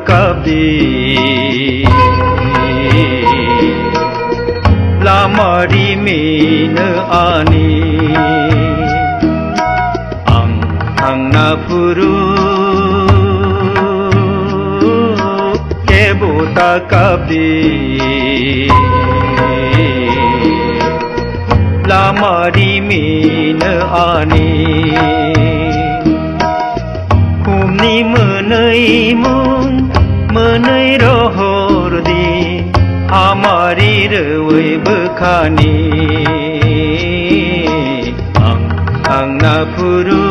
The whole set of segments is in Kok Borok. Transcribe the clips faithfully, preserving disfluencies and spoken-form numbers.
Kabdi lama rimino ani, ang thangna phuru kebo ta kabdi. Lama rimino ani. Khumni mwnwi mung, mwnwi rohor di, hamari rwi bwkhani. Ang thangna phuru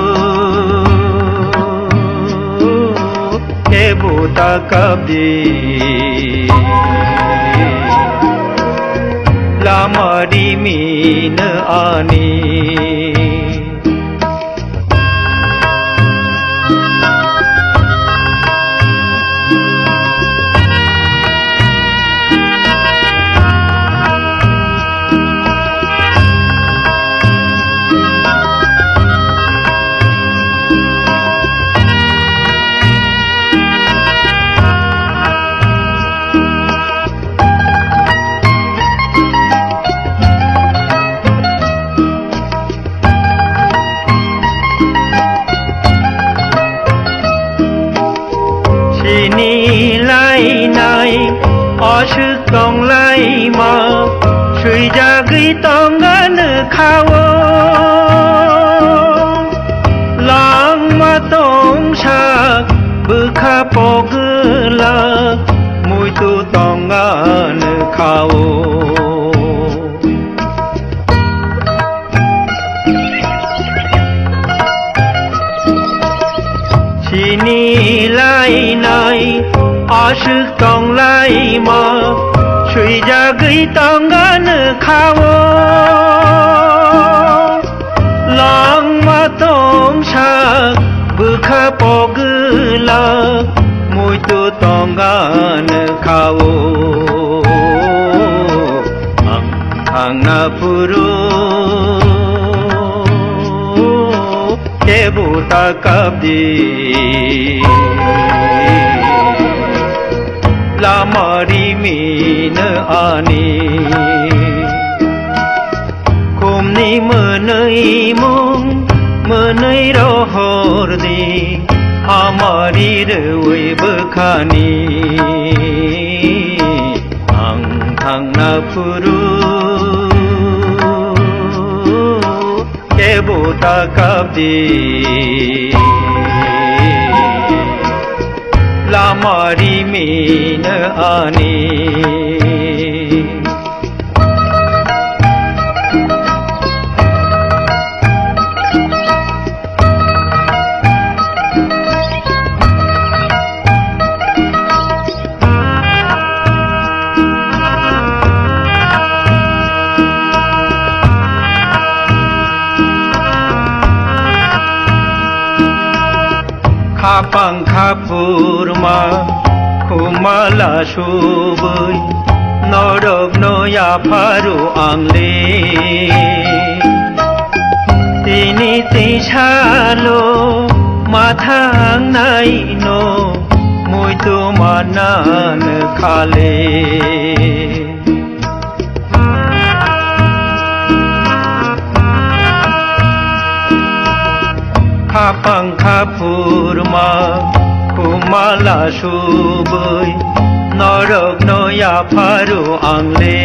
kebo ta kabdi. Lama rimino ani. Sini lainai aswk tonglaima, swijagwi tongano khao. Langma tongsa bwkha pogwla, muitu tongano khao. Sini lainai aswk tonglaima, swijagwi tongano khao. Langma tongsa bwkha pogwla, muitu tongano khao. Ang thangna phuru kebo ta kabdi. Lama rimino ani. Khumni mwnwi mung, mwnwi rohor di, hamari rwi bwkhani. Ang thangna phuru kebo ta kabdi. Lama rimino ani. Khapang khaphurma khumala subui norokno yapharu angle. Tini tisalo mathang naino muitu manan khale. Khapang khaphurma khumala subui norokno yapharu angle.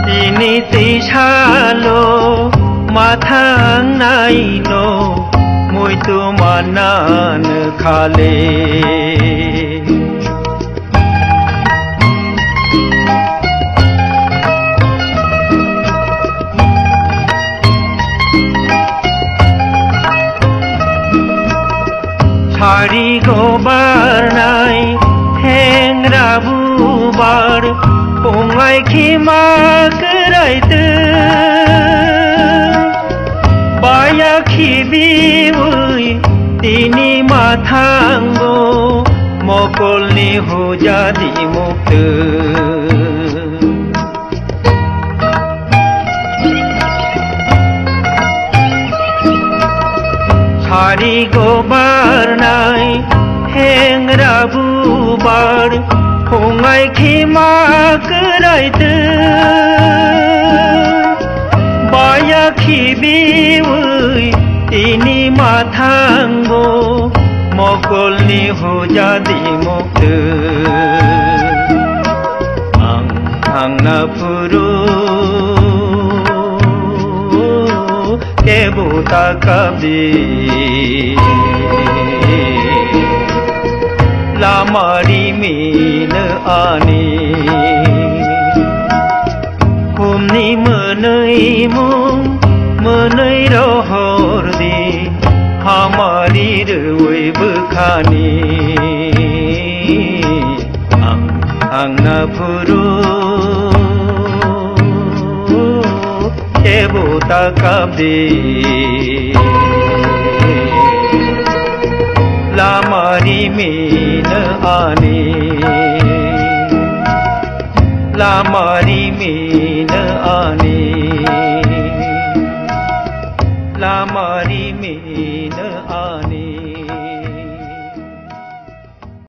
Tini tisalo mathang naino muitu manan khale. Sari go barnai thengra bubar, punglai khima kwrai twi. Baya khibiwi tini mathango, mokolni hujadi muktwi. Sari go barnai Hengra bubar phungai khima kwrai twi, baya khibiwi tini mathango mokolni hujadi muktwi. Ang thangna phuru kebo ta kabdi. Lama rimino ani. Humni mwnwi mung mwnwi rohor di, hamari rwi bwkhani. Ang, ang na phuru kebo ta kabdi. Lama rimino ani. Lama rimino ani.